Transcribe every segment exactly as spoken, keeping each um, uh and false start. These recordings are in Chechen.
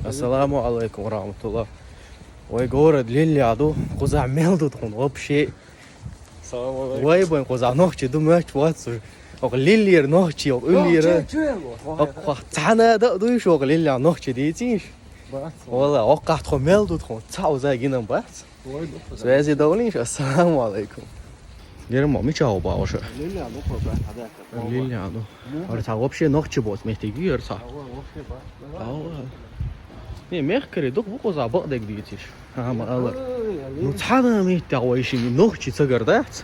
Ассаламу алейкум ва рахматуллах. Вай город лилли аду, кхузахь мел ду тхуна вообще. Салам алейкум. Вай байн кхузахь нохчи ду моьттуш вац уж. Оха лиллера нохчи, оха уьллера. Оха цхьана да дуйш, оха лиллера нохчи дийцийш. Вала, оха тхо мел ду тхуна, цхьа уза гинам бац. Связи довлинш, ассаламу алейкум. Гермо, мича оба уша? Лилли аду кхо бра, хада. Лилли аду. Ара цхьа вообще нохчи боц меттиги, ара цхьа. Ава, вообще ба. Ава. Не, мехкари дух бу кхуза бакъдег дийциш. Ха, ма алар. Ну, цхьана меттехь вай шин нохчи ца гар дац?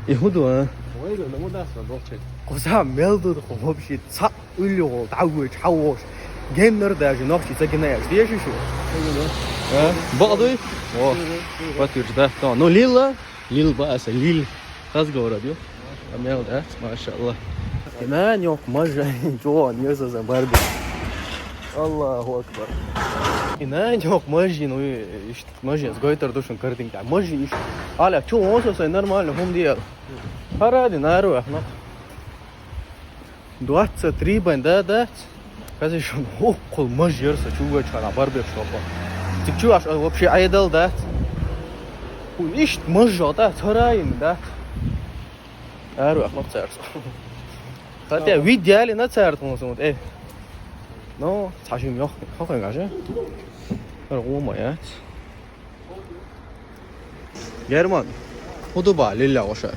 И хӀун ду, а? Вай ду, ну, дац, нохчи. Кхуза мел ду, вообще, цхьа уьллугӀул, дӀавоьдуш, хьавош. Геннара даже нохчи ца гина аьлла, деза шу? А? Бакъ дуй? О, подтвердить, да? То, ну, лилла, лил ба аса, лил. Хаза город ю. А мел дац, машалла. И нана йоккха мажа, чугӀа, неза за барби. Аллаху акбар. И нана йоккха мажа, ну, иштта мажа, с гойтер душун картинка. Мажа иштта. Аля, чу, он со, нормально, хӀума дела. ХӀара ди, нару, ахна. Двадцать три бен да дац. Хаза шун хӀуккхул маж яр со чугочхана барбеш хӀокхо. Циг чу аш вообще айдал дац. ХӀу ишт маж жо дац, хӀараин дац. Ару ахмак царс. Хотя вид яли на цар тхун сумут, э. Но, цхьа шим йох, хохен гаже. Ар гума яц. Герман, хӀу ду ба лилла ваша?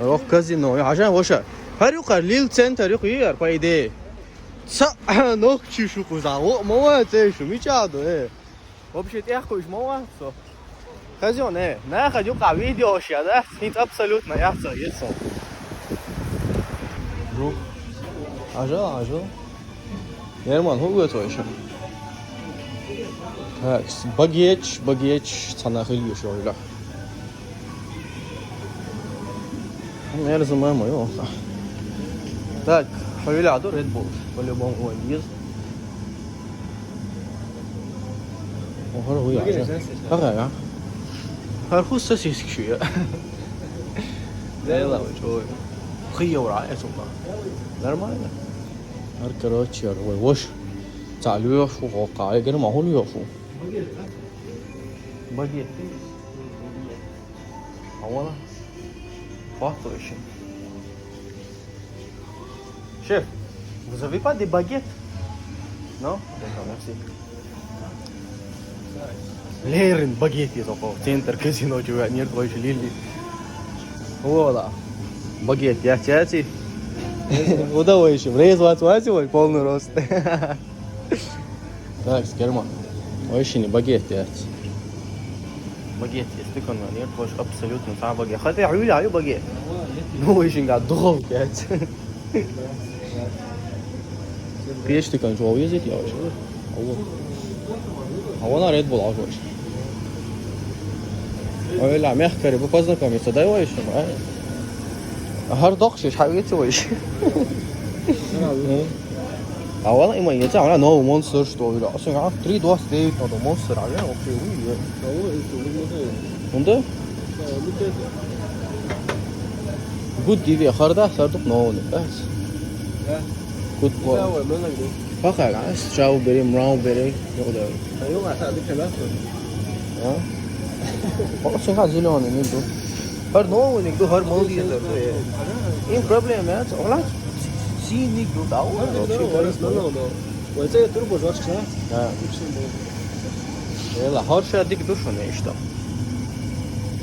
Ох, казино, хьажа ваша. ХӀар юкъа лил центр юкъа яр, по идее. Ца, нохчи шу кхуза, о, ма ва, цей шу, мича ду, э. Вообще тӀехкуш ма ва, со. Казино, э, наха юкъа видео ша, да? ХӀинца абсолютно яц, ецо. Ну, хьажа, хьажа. Герман, хӀу вуьйцу вай шуна? Так, багетч, багетч, цхьана хила ю шо хила. Мерза мама, ё. Так, хьо хила ду Red Bull, по-любому вайн деза. Охор хӀу яхаш? ХӀара, а? ХӀара хӀу сосиски шу я? Дела, чой. Хи евро, а, сумма. Нормально. ХӀара, короче, яр, вай, вош. Цхьа лоьхуш ву хӀокху, эгар ма хӀун лоьхуш ву? Багет. Хьавала? Хьоттавешин. Шеф, vous avez pas des baguettes? Non? D'accord, merci. Лерин багет из около центр казино чего нет, больше лили. Вола. Багет, я чати. Удовольствие. Врез вац вац вой, полный рост. Так, Герман. Ой, шини багет яц. Багет есть, ты кон нет, больше абсолютно сам багет. Хотя я ю багет. Ну, ой, шинга духовка яц. Печь ты кон чего везет, я вообще. А вот. А вон Red Bull а больше. Ой, ла, мягко, познакомиться, дай вой ещё, а? ХӀара доккхуш, хьан веци вайша? А вала има яца, вала новый Monster, что ли? А сегодня три двадцать девять надо Monster, а я вообще уйду. ХӀунда? Гуд диве, хӀара да, хӀара дукха новый, да? Гуд по. Хахар, а? Strawberry, mulberry, йода. А? О, сиха зелёный, не ду. ХӀара новый ник ду, хӀара молодец ду. Им проблема яц, ола синий ник ду, да, о, вообще, конечно. Вай цӀе турбо жвачка. Да. Эла, хӀара ша дик ду шуна, иштта.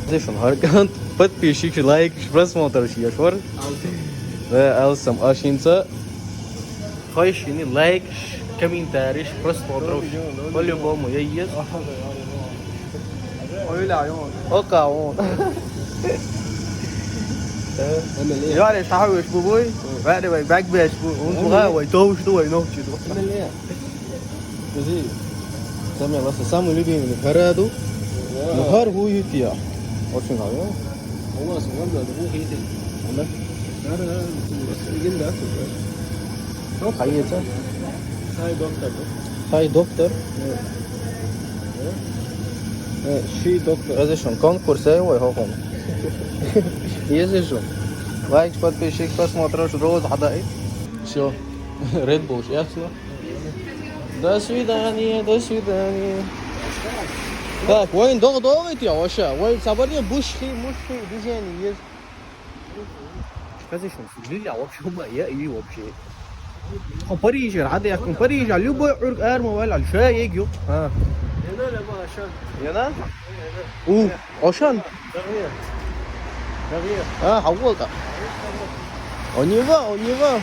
Зе шуна, хӀара кант, подписчик, лайк, просмотр, ши яшвар. Да, алсам, ашинца. Хойшини лайкаш, комментариш, просмотров. По-любому, я еза. Ока он. Яре шахавеш бу бой. Варе вай бак беш бу. Он буга вай товш ду вай нохчи ду. Изи. Самый ласса, самый любимый хараду. Ну, хар ху ютия. Очень хавё. У вас вон да, ху хитин. Да? Хар, хар, да, да. Хайеца? Хай доктор. Хай доктор? Э, ши доктор. Разрешен конкурс, эй, ой, хохом. Если же. Лайк, подписчик, просмотр, роз, хадай. Все. Red Bull, ясно? До свидания, до свидания. Так, вайн догӀа догӀийт я, ваша. Вайн сабарне бушхи, мушхи, движение есть. Скажи, что лиля вообще ма я и вообще. Хо Парижер, а я кун Парижа, любой ург арма валя, ша егю. А. Яна? У, Ошан. А, хаввалта. У него, у него.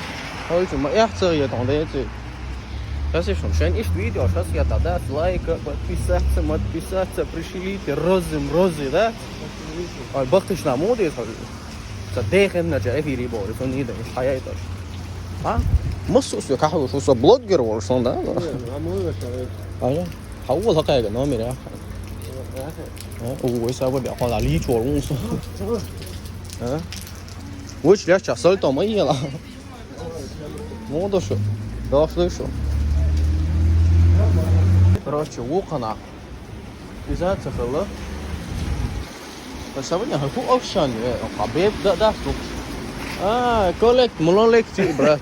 Хойчу, ма я цар я тон да я ци. Скажи, что шен иш видео, сейчас я тогда с лайка, подписаться, подписаться, пришлите, розы, розы, да? Ай, бахтыш на моды, я скажу. Ца дехен на джа эфири бори, сон ида, иш хаяй тош. А? Массу сё каху, шо со блогер вор, сон, да? А, ну, это, Ага. Хаввал хакайга номер, а? О, ой, саба бя, хала лич вор, мус. А? Уч ля часал то ма ела. Мода шо. Да, слышу. Короче, вукана. Иза цахала. Та сабаня хаку овшан, э, хабеб да, да, слух. А, коллект, монолект, брат.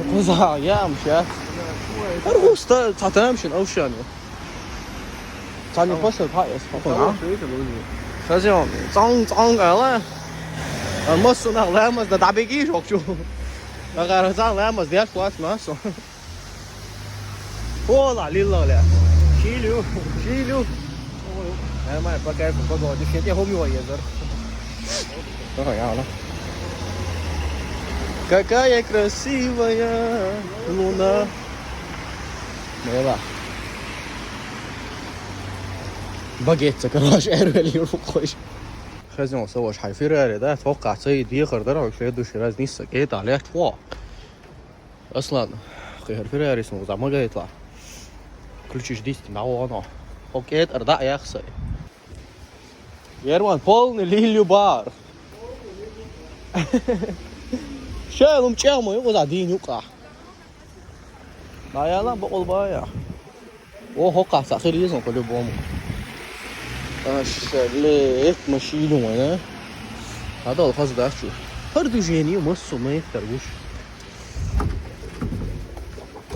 Куза, я ам щас. Аргуста, цатам шин овшан. Цани пошел, па, эс, па, а? Хазион, цанг, цанг, ала. А, мосу на ламаз, да, да, беги, жокчу. Да, гара, цанг, ламаз, дяш, класс, масу. Ола, лилла, ля. Шилю, шилю. Нормально, по кайфу, погода. Дышите, я гомю, я зар. Ага, я, она. Какая красивая луна. Мила. Багетца, короче, эрвели рукой. Хазион, саваш, хай Феррари, да? Фока, цей, дихар, да, следующий раз, нисса, кета, лет, фо. Аслан, кхы хӀара Феррари сун замагайтла. Включиш дисти, на воно. Окей, ар да яхсай. Ерман, полный лилю бар. Шай лум чама, юкъа дин юкъа. Баяла бакъул бая. О, хокъа, сахир изон по-любому. Аша, ле, эт машину, а? Надо алхаз дачу. Хар движение, массу, мэ, торгуш.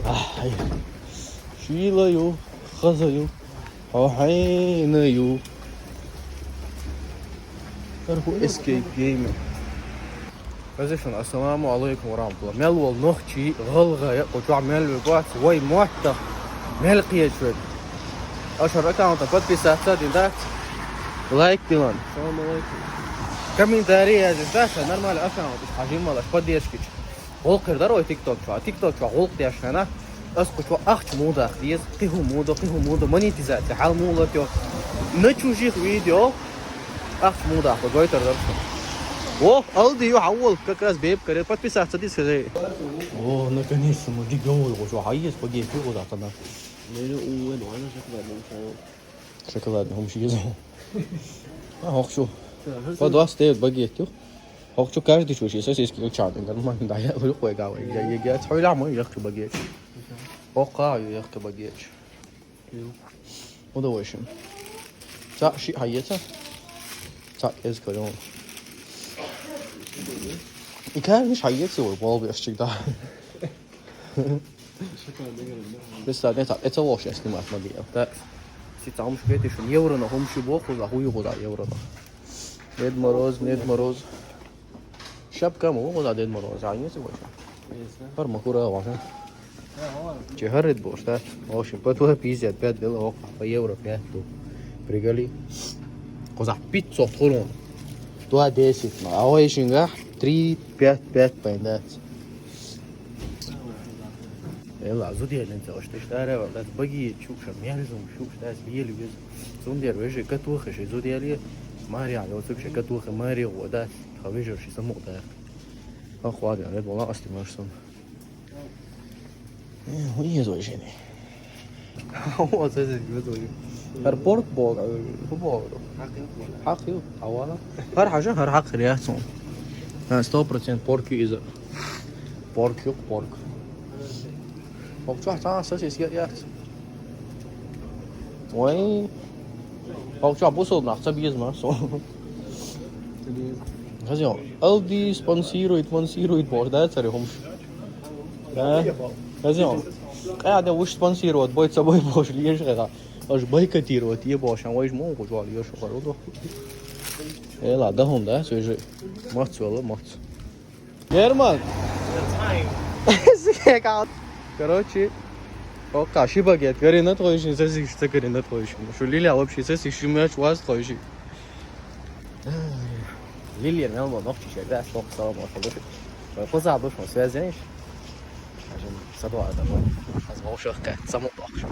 Ай. Шилаю, хазаю, хохайнаю. Арху Escape Game. Разрешен, ассаламу алейкум ва рахматуллах. Мел вол нохчи, гъалгъа, я, къуча мел вегвац, вай муатта, мел къиечвед. Ашар аккаунта подписаться дин дац. Лайк дилан. Салам алейкум. Комментарий язин дац, нормально аккаунт, иш хажим малаш, поддержкич. Гъулкъ кирдар ой TikTok чуа. TikTok чуа гъулкъ дяшхана. Аз кучо ахч мудах диз, къиху мудо, къиху мудо, монетизация, хал мулатё. На чужих видео ахч мудах, гойтар дарсо. О, алди ю хаввал, как раз беб каре, подписаться диз хазай. О, наконец-то мы диговый, вот, а есть погиб, вот, а, да. Мейле увен, ана шоколадный, шоколадный, хомши езо. А, хохшу. По двадцать девять багет, ю. Хохчу каждый чуши, сосиски учаны, нормально, да, я лук вай гавай, я, я, я, цхуй ламо, я хы багет. Хохка, я хы багет. Удовольствие. Ца, ши, хаеца? Ца, эз калён. И каждый хаеца, ой, болбешчик, да. Представь, это, это лошадь снимать могли, да? Си там шкети шун евро на хомши боху, за хую, за евро на. Дед Мороз, Дед Мороз. Шапка му, вот, а Дед Мороз, а не сегодня. Пар махура, ладно. Чехарит бош, да? В общем, по твоя пятьдесят пять было, ок, по евро пять, ту. Пригали. Коза пятьсот хурун. Туа десять, ну, а ой, шинга, три, пять, пять, пойдать. Эла, зудиялен цалаш, ты штарева, да, баги, чукша, мярзум, чукша, да, сбиели без. Сундер, вежи, катухи, ши зудиали, Мария, вот, вообще, катухи, Мария, вот, да, хавежи, ши саму, да. Ах, ладно, это была астимашсон. Э, ой, не звучит. Вот, это, это, это. Аэропорт, бог, э, футбол. Хакил, авала. Хар хажа, хар хак реакцион. Да, сто процент порк из. Порк, юк, порк. Порк, чё, там, сосиски, я. Ой. Порк, чё, бусол, нах, цабиез, ма, со. Хазион. Алди спонсирует, спонсирует, бог, да, царь, хомш. Да? Хазион. Къаьда уж спонсировать бой, ца бой бош леш гӀа. Аж бойкотировать е бошан, вайш мон гуж вал еш гӀа. Эла, да хум, да, свежий. Мац вала, мац. Герман! Короче, ока ши багет, гаринат хойшин, сосиш, ца гаринат хойшин. Шу лиля вообще сосиш, мяч вас хойшин. Лилия мел бо нохчи шерда, сох салам алейкум. Поза бу фон связь, знаешь? Ажин садуар да бо. Аз вошах ка, само бахш.